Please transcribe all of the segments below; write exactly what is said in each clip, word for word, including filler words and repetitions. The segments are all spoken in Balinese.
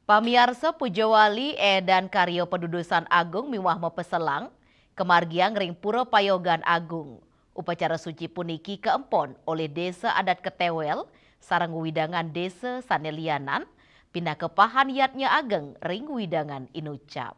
Pamiarsa, pujawali édan karya padudusan agung miwah mapeselang kamargiang ring Pura Payogan Agung. Upacara suci puniki kaempon olih Désa Adat Ketéwél sareng wewidangan désa sané lianan, pinaka pahan yadnya ageng ring wewidangan inucap.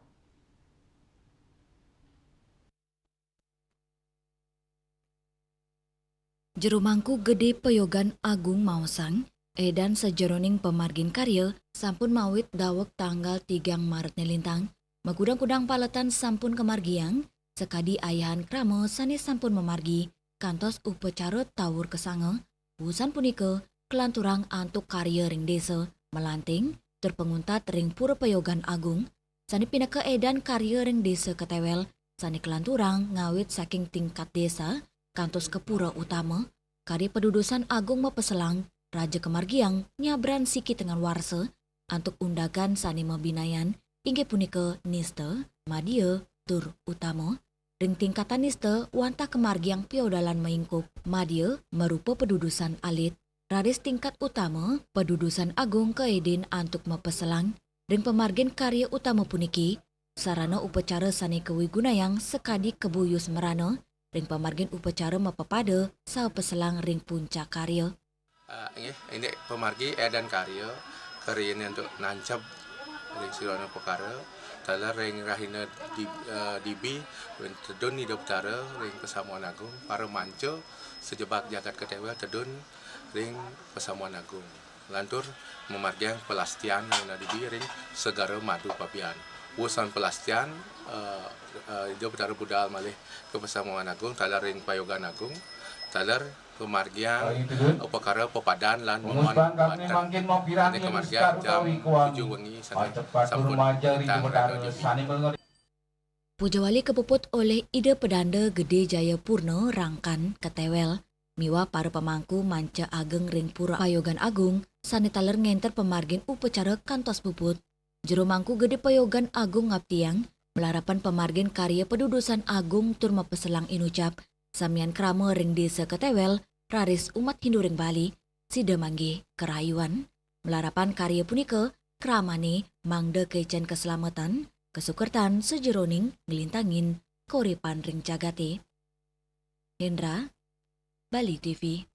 Jero Mangku Gedé Payogan Agung maosang, édan sajeroning pamargin karya sampun mawit daweg tanggal tigang Maret nélintang, makudang-kudang paletan sampun kamargiang, sakadi ayahan krama sané sampun mamargi, kantos upacara tawur kasanga, wusan punika kalanturang antuk karya ring désa Melanting, tur panguntat ring Pura Payogan Agung, sané pinaka édan karya ring Désa Ketéwél, sané kalanturang ngawit saking tingkat désa kantos ka pura utama, karya padudusan agung mapeselang raja kamargiang nyabran siki tengen warsa antuk undagan sané mabinayan, inggih punika nista, madya, tur utama. Ring tingkatan nista wantah kamargiang piodalan maingkup, madya, marupa padudusan alit, raris tingkat utama, padudusan agung kaédin antuk mapeselang. Ring pamargin karya utama puniki, sarana upacara sané kawigunayang sakadi kabuyus mrana, ring pamargin upacara mapapada saha peselang ring puncak karya. Ah, inggih, indik pamargi édan karya, karyané antuk nancep ring sirana upakara, taler ring rahina di-, eh, dibi, ring tedun Ida Betara, ring Pasamuan Agung, para manca sajebag jagat Ketéwél tedun ring Pasamuan Agung. Lantur mamargiang pelastian rahina dibi ring Segara Madu Pabian. Wusan pelastian, eh, eh, Ida Betara budal malih ka Pasamuan Agung, taler ring Payogan Agung, taler pamargiang upakara pepadan lan memongan banten. Sané kamargiang jam tujuh wengi sané sampun lintang rahina dibi. Pujawali kapuput olih Ida Pedanda Gedé Jaya Purna Rangkan Ketéwél miwah para pamangku manca ageng ring Pura Payogan Agung sané taler ngénter pamargin upacara kantos puput. Jero Mangku Gedé Payogan Agung ngaptiang, malarapan pamargin karya padudusan agung tur mapeselang inucap, samian krama ring Désa Ketéwél, raris umat Hindu ring Bali, sida manggih karahayuan. Malarapan karya punika, kramané mangda kicen kaslametan, kasukertan sajeroning nglintangin kauripan ring jagaté. Hendra, Bali T V.